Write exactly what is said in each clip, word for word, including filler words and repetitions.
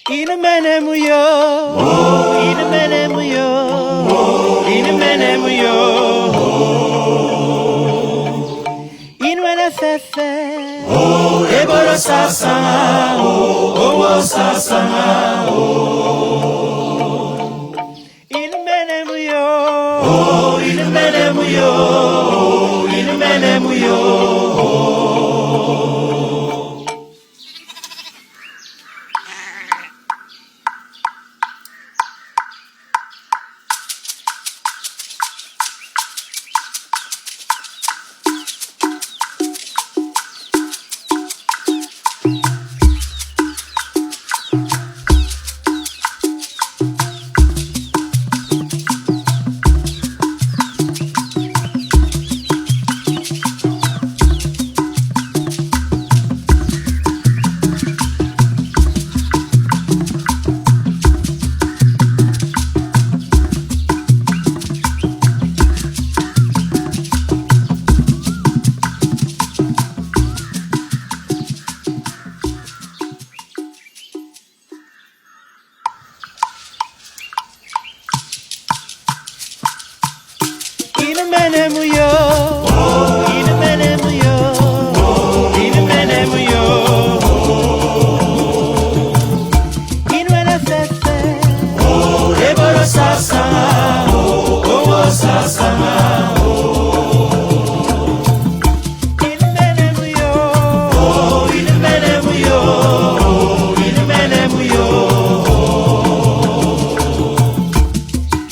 Inu mene muyo, inu mene muyo, inu mene muyo. Inu mene fefe, eboro sasanga, owo sasanga. Inu mene muyo, inu mene muyo, inu mene muyo. Inu mene muyo, inu mene muyo, inu mene muyo. Inu mene fefe, eboro sasanga, owo sasanga. Inu mene muyo, inu mene muyo, inu mene muyo.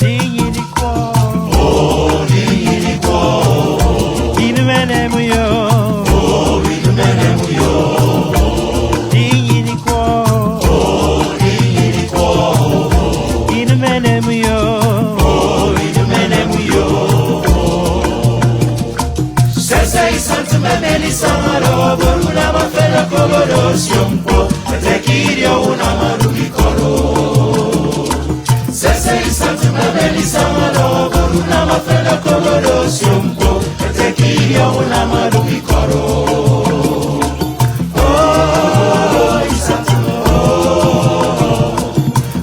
Dinyini kwo, dinyini kwo. Inu mene muyo, inu mene muyo. Dinyini kwo, dinyini kwo. Inu mene muyo, inu mene muyo. Sese isantu memeni sangalo, boruna mafela koboro siompo, tekiri una marumi koro. Sese isantu memeni sangalo, boruna mafela koboro siompo, tekiri una marumi koro. Oh, isantu, oh.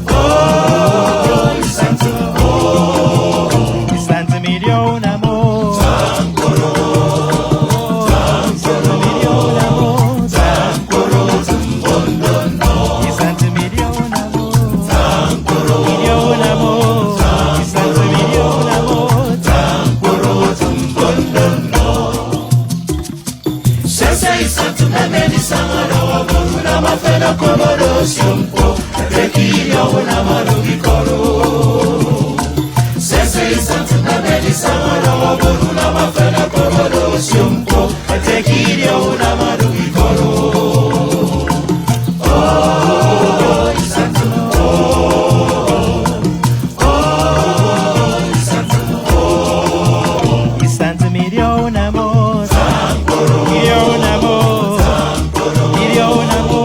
Oh, isantu, oh. Isantu mi dio una mo. Isantu mi dio una mo. Isantu mi dio una mo. Sese isantu memeni sangalo, boruna mafela koboro siompo, tekiri una marumi koro. Sese isantu memeni sangalo, boruna mafela koboro siompo, tekiri una marumi koro. Oh, isantu, oh. Isantu mi dio una mo. Mi dio una mo. Mi dio una mo.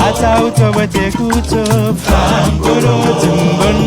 Ata uto wete kuto. Fankoro tumbon